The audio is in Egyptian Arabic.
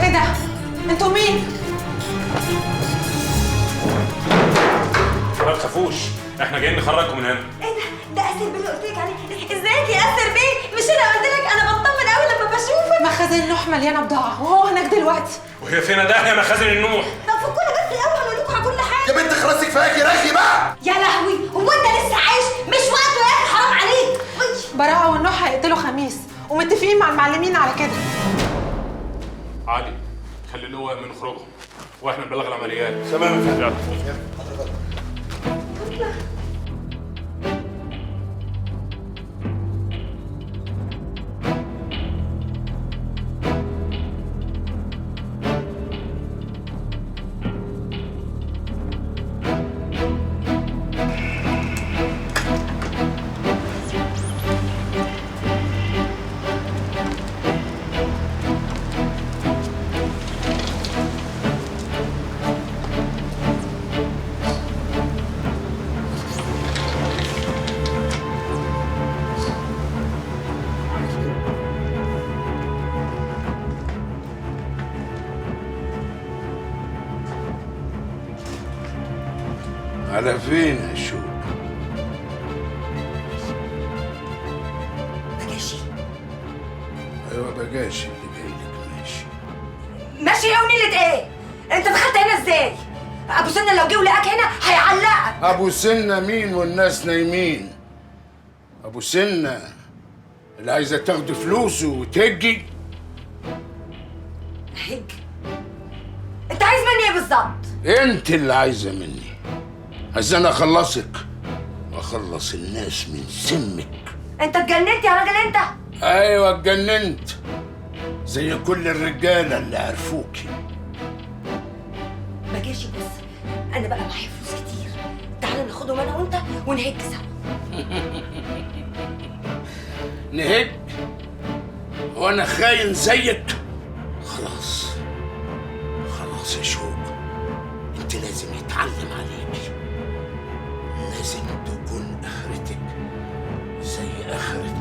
ايه ده؟ انتوا مين؟ ما تخافوش، احنا جايين نخرجكم من هنا. ايه ده؟ ده اسر بيه اللي قلت لك عليه. ازيك يا اسر بيه؟ مش انا قلت لك انا بطمن قوي لما بشوفك. مخازن نوح مليانة بضاعة وهو هناك دلوقتي. وهي فينا ده يا مخازن النوح؟ طب فكونا بس الاول هنقول لكم على كل حاجة. يا بنت خلاص كفاية رغي بقى. يا لهوي، هو انت لسه عايش؟ مش وقته يا اخي، حرام عليك. براءه والنوح هيقتلوا خميس ومتفقين مع المعلمين على كده. علي خلي اللواء من خروجهم واحنا نبلغ العمليات. تمام يا فندم. يلا. على فين يا شوق؟ بجاشي. ايوه بجاشي اللي جاي لك. ماشي ماشي يا ونيلة ايه؟ انت دخلت هنا ازاي؟ ابو سنة لو جه ولقاك هنا هيعلقك. ابو سنة مين والناس نايمين؟ ابو سنة اللي عايزه تاخد فلوسه وتهجي. هج؟ انت عايز مني ايه بالظبط؟ انت اللي عايزه مني. عايز انا اخلصك واخلص الناس من سمك. انت اتجننت يا راجل انت. ايوه اتجننت زي كل الرجالة اللي عرفوكي. بجاشي بص، انا بقى معايا فلوس كتير، تعالى ناخدهم انا وانت ونهج سوا. نهج؟ وانا خاين زيك؟ خلاص خلاص يا شوق، انت لازم يتعلم عليكي، لازم تكون اخرتك زي اخرة